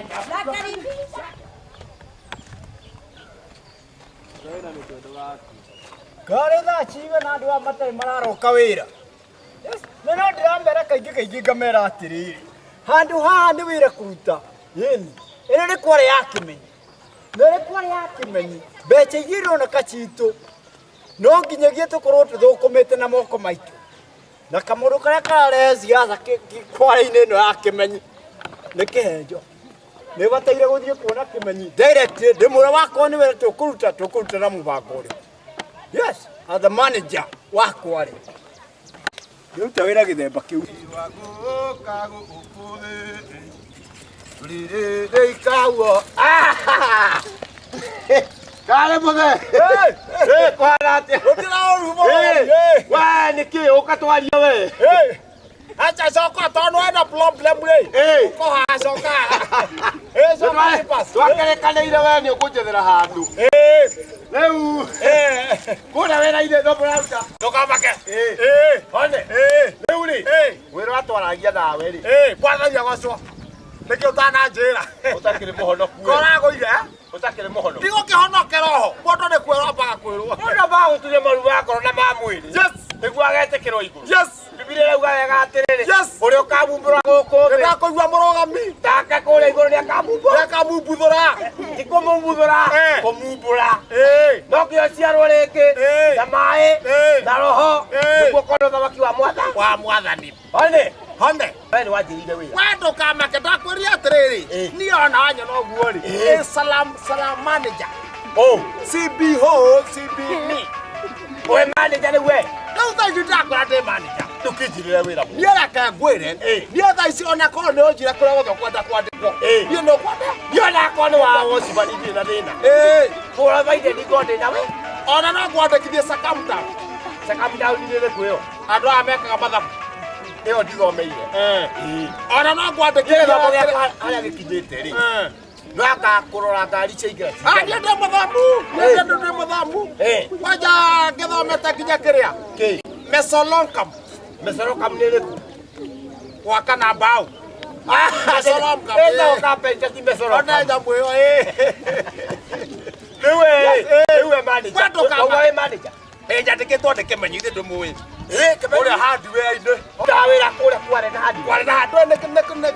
Nakaribisha. Ngarĩ thaa cigana andũ aya matarĩ mararoka wĩra? Yes, na no ndĩramera kaingĩ kaingĩ ngamera atĩrĩrĩ, handũ haha nĩ wĩra kũruta. Ĩni, ĩno nĩ kware ya kĩmenyi. Na ĩrĩ kware ya kĩmenyi, mbeca iria ironeka citũ, no nginyagia tũkorwo tũthũkũmĩte na moko maitũ. Na kamũndũ karĩa kararehe siasa kware-inĩ ĩno ya kĩmenyi nĩ kĩhenjo. Nĩ bataire gũthiĩ kuona kĩmenyi direct ndĩmwĩre wakwa nĩ wĩra tũkũruta tũkũruta na mũbango ũrĩkũ. Yes, as the manager wa kware. Ndĩruta wĩra gĩthemba kĩu. Kare muthe. Eh, kũhana atĩa? Gũtirĩ ũru mũno. Eh, we nĩkĩ ũka twarie we? Acha coka tondũ wena problem rĩ. Eh. Ũkohaha coka. Eh, coka papers. Twakerekanĩire we nĩ ũkũnjethera handũ. Eh. Rĩu Eh. kũrĩa wĩra-inĩ no mũraruta. Ndũkamake. Eh. Eh. One. Eh. Rĩu rĩ, Eh. wĩra watwaragia nawe rĩ, Eh, kwaragia gocwo. Nĩkĩ ũtananjĩra? ũtakĩrĩ mũhonoku we. Koragũire. Ũtakĩrĩ mũhonoku. Ndigũkĩhonokera oho. Mũndũ nĩ kwĩrwo ambaga kwĩrwo. Mũndũ ambaga gũturia maru ma ngoro na ma mwĩrĩ. Yes. Nĩguo agetĩkĩrwo igũrũ. Yes. Bibilia ĩrauga wega atĩrĩrĩ, Yes. ũrĩa ũkamumbũra gũkũ thĩ, Nĩndakũigua mũrũgami. take kũrĩa igũrũ nĩakamumbũra. Nĩakamumbuthũra. Ti kũmumbuthũra, Eh. kũmumbũra. Eh. No nginya ũciarwo rĩngĩ Eh. na maĩ Eh. na roho Eh. nĩguo ũkorwo ũthamaki wa mwathani. Wa mwathani. One, Hone. we nĩ wanjĩrĩire wĩra. We ndũkamake ndakwĩrire atĩrĩrĩ. Eh. Niĩ ona wanyona ũguo rĩ. Eh. Eh, salam salam manager. Oh, CB ho CB me. we manager nĩ we. Rĩu thaa ici ndakwĩra ndĩ manager. Ndũkĩnjĩrĩre wĩra mũno. Niĩ reke ngwĩre. Eh. Niĩ thaa ici ona korwo nĩ ũnjĩre kũrĩa guothe ũkwenda kwandĩkwo. Eh. Niĩ no kwenda. Niĩ ona akorwo nĩ wa wocimani ndirĩ na thĩna. Eh. Provided ngorwo ndĩ na we. Ona no ngwandĩkithie accountant. Accountant nĩ ĩrĩkũ ĩyo? Andũ aya mekaga mathabu. Ĩyo ndithomeire. Eh. Ona no Niĩ ngwandĩkithie gĩthomo gĩakwa harĩa gĩkinyĩte rĩ, Eh. no akakũrora ngari ciaingĩra Ah, niĩ ndĩ mũthomu. Niĩ ndĩ mũthomu. Eh. Kwanja ngĩthomete nginya kĩrĩa. Kĩ? Mesolonkam. Mesolonkam nĩ ĩrĩkũ? Gwaka na mbaũ. Mesolonkam. Ĩtagwo carpenter ti mesolonkam. Ona nyamũ ĩyo ĩ. Rĩu we, rĩu we manager. We ndũkama- Wauga wĩ manager. Ĩ nyandĩkĩtwo nĩ kĩmenyi ithe ndũmũĩ. Ĩ, Kĩmenyi. Kũrĩa hardware-inĩ. Ũrutaga wĩra kũrĩa kware na hardware. Kware na hardware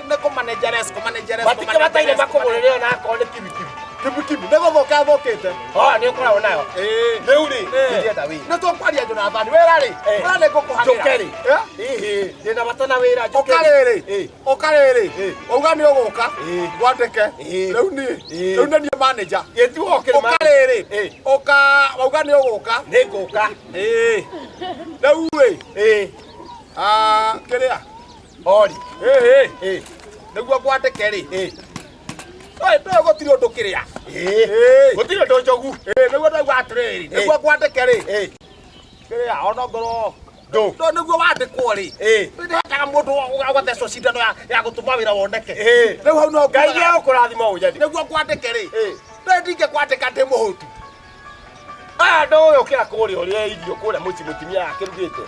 nĩ kũmanageres kũmanageres. Matikĩbataire makũgũrĩre ona akorwo nĩ kibikibi. Kibikibi nĩ gũthũka ĩthũkĩte. Oh, nĩ ũkoragwo nayo. Ĩ. Rĩu rĩ, Eh. ndĩrenda wĩra. Nĩ tũkwaria Jonathan wĩra rĩ. Eh. Wĩra nĩ ngũkũhagĩra. Njũke rĩ. Eh? Ĩhĩ, ndĩna bata na wĩra njũke Ũka rĩ. rĩrĩ. Ĩ. Ũka rĩrĩ. Eh. Wauga nĩ ũgũka. Eh. Ngwandĩke. Eh. Rĩu niĩ. Eh. Rĩu nĩ niĩ manager. Gĩtuo ũkĩrĩ Ũka manager. rĩrĩ. Eh. Ũka wauga nĩ ũgũka. Nĩ ngũka. Ĩ. Rĩu rĩ. Ĩ. Ah, kĩrĩa. Ori. Ĩ ĩ. Ĩ. Nĩguo ngwandĩke rĩ. Ĩ. Ndũĩ ndũĩ gũtirĩ ũndũ kĩrĩa. Ĩ. Ĩ. Gũtirĩ ũndũ njogu. Ĩ nĩguo ndauga atĩrĩrĩ. Nĩguo ngwandĩke rĩ. Ĩ. Kĩrĩa ona ngorwo Ndũ. No nĩguo wandĩkwo rĩ. Ĩ. Nĩhetaga mũndũ ũgathecwo cindano ya ya gũtũma wĩra woneke. Ĩ. Rĩu hau no Ngai nĩegũkũrathima ũnyoni. Nĩguo ngwandĩke rĩ. Ĩ. Ndũĩ ndingĩkwandĩka ndĩ mũhũtu. Aya ndũĩ ũkĩra kũrĩa ũrĩe irio kũrĩa mũciĩ mũtumia akĩrugĩte.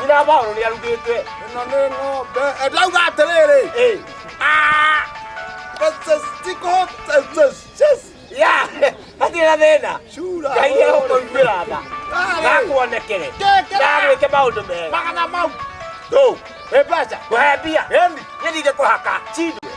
Nyina Paũlũ nĩarugĩte. Ĩno nĩ ng'ombe. Eh, Ndauga atĩrĩrĩ. Ĩ. Ah! Ya, hatirĩ na thĩna. Cura. Ngai nĩegũkũiguĩra tha. Nakuonekere. Kĩkĩra. Nagwĩke maũndũ mega. Magana mau. Ndũ. Ĩ mbeca. Kũhe mbia. Ĩni. Niĩ ndingĩkũhaka. Cindwe.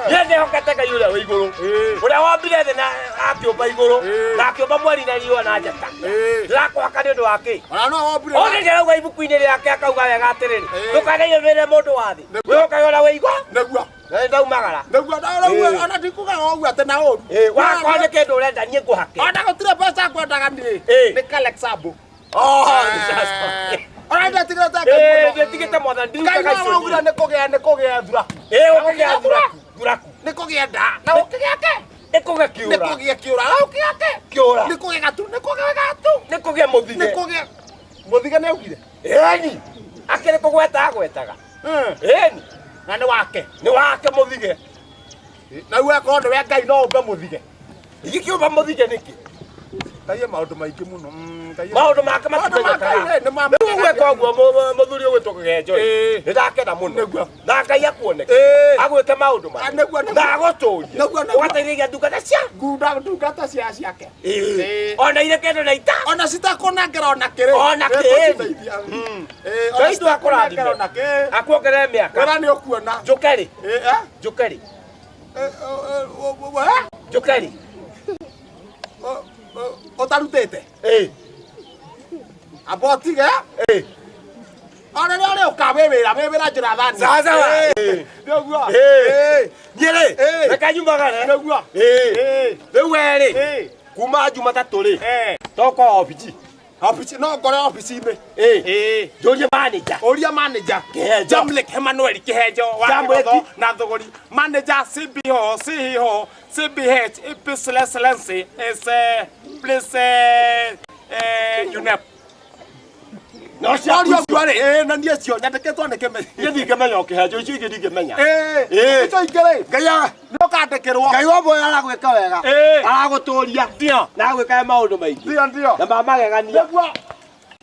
Niĩ ndĩhokete Ngai ũrĩa wĩ igũrũ. Ĩ. Ũrĩa wombire thĩ na akĩũmba igũrũ. Ĩ. Na akĩũmba mweri na riũa na njata. Ĩ. Ndĩrakũhaka nĩ ũndũ wa kĩ? Ona no wombire. Othe ndĩrauga ibuku-inĩ rĩake akauga wega atĩrĩrĩ, Ĩ. ndũkanaiyũrĩre mũndũ wa thĩ. Nĩguo. Wĩhokage ũrĩa wĩ igũrũ. Nĩguo. Na nĩ ndaumagara. Nĩguo Ĩ. ndauga ona ndikuga ũguo atĩ na ũru. Ĩ, wakorwo nĩ kĩndũ ũrenda niĩ ngũhake. Ona gũtirĩ mbeca ngwendaga niĩ. Ĩ. Nĩ Kalexambo. Oh, nĩ Ona ndetigĩrĩte Ngai Ĩ, mũno. ndĩtigĩte mwathani Ngai ndirutaga no icio waugire niĩ. nĩ kũgĩa nĩ kũgĩa thuraku. Ĩ, ũkũgĩa thuraku, thuraku. Nĩ kũgĩa nda. Na ũkĩgĩa kĩ? Nĩ kũgĩa Nĩ kĩũra. kũgĩa kĩũra. Na ũkĩgĩa kĩ? Kĩũra. Nĩ kũgĩa gatu. Nĩ kũgĩa gatu. Nĩ kũgĩa mũthige. Nĩ kũgĩa mũthige nĩ augire. Ĩni. Akĩrĩ kũgweta agwetaga. Ĩni. Na nĩ wake. Nĩ wake mũthige. Na rĩu akorwo nĩwe Ngai no ũmbe mũthige. Ingĩkĩũmba mũthige nĩkĩ? Ngai e maũndũ maingĩ mũno. Ngai e- Maũndũ make Maũndũ make, matimenyekaga. nĩ ma- Rĩu ũgwĩka ũguo mũthuri ũgwĩtwo Kĩgenjo Ĩĩ. nĩ ndakena mũno. Nĩguo. Na Ngai akuoneke. Ĩĩ. Agwĩke maũndũ Ah, manene. nĩguo, nĩguo. Na agũtũrie. Nĩguo, nĩguo. Ũgateithĩrĩria ndungata cia. Ngunda ndungata cia ciake. Ĩĩ. Ĩĩ. Ona irĩ kĩndũ na ita. Ona citakũnengera ona kĩrĩ. Ona kĩ. Nĩtũciteithia. Ĩĩ, ona Ngai tu akũrathime. citakũnengera ona kĩ. Akuongerere mĩaka. Wĩra nĩ ũkuona. Njũke rĩ. Ĩĩ, eh? Njũke rĩ. Ĩ, ũ, ũ, ũ, ũ, eh? Njũke rĩ. Ũ, ũ, ũtarutĩte Ĩĩ. amba ũtige Ĩĩ. o rĩrĩa ũrĩũka wĩ wĩra wĩ wĩra Jonathani. Sawa sawa. Ĩĩ, nĩguo. Ĩĩ. Niĩ rĩ. Ĩĩ. Reke nyumagare. Nĩguo. Ĩĩ. Ĩĩ. Rĩu we rĩ. Ĩĩ. Kuma Jumatatũ rĩ. Eh. Toka obici. Obici no ngore obici-inĩ. Ĩĩ. Ĩĩ. Njũrie manager. Ũria manager. Kĩhenjo. Jamlek Emmanuel Kĩhenjo wa Jamlek. Kĩgotho na Thũgũri. Manager CBO CEO CBH EP Excellency is please UNEP. No ciaku Ũria icio. ũguo rĩ, ĩĩ na niĩ cio nyandĩkĩtwo nĩ Kĩmenyi. Niĩ ndingĩmenya o kĩhenjo icio ingĩ ndingĩmenya. Ĩĩ. Ĩĩ. Icio ingĩ rĩ, Ngai nĩ ũkandĩkĩrwo. Ngai wa muoyo aragwĩka wega. Ĩĩ. Aragũtũria. Ndio. Na agwĩkaga maũndũ maingĩ. Ndio ndio. Na ma magegania. Nĩguo.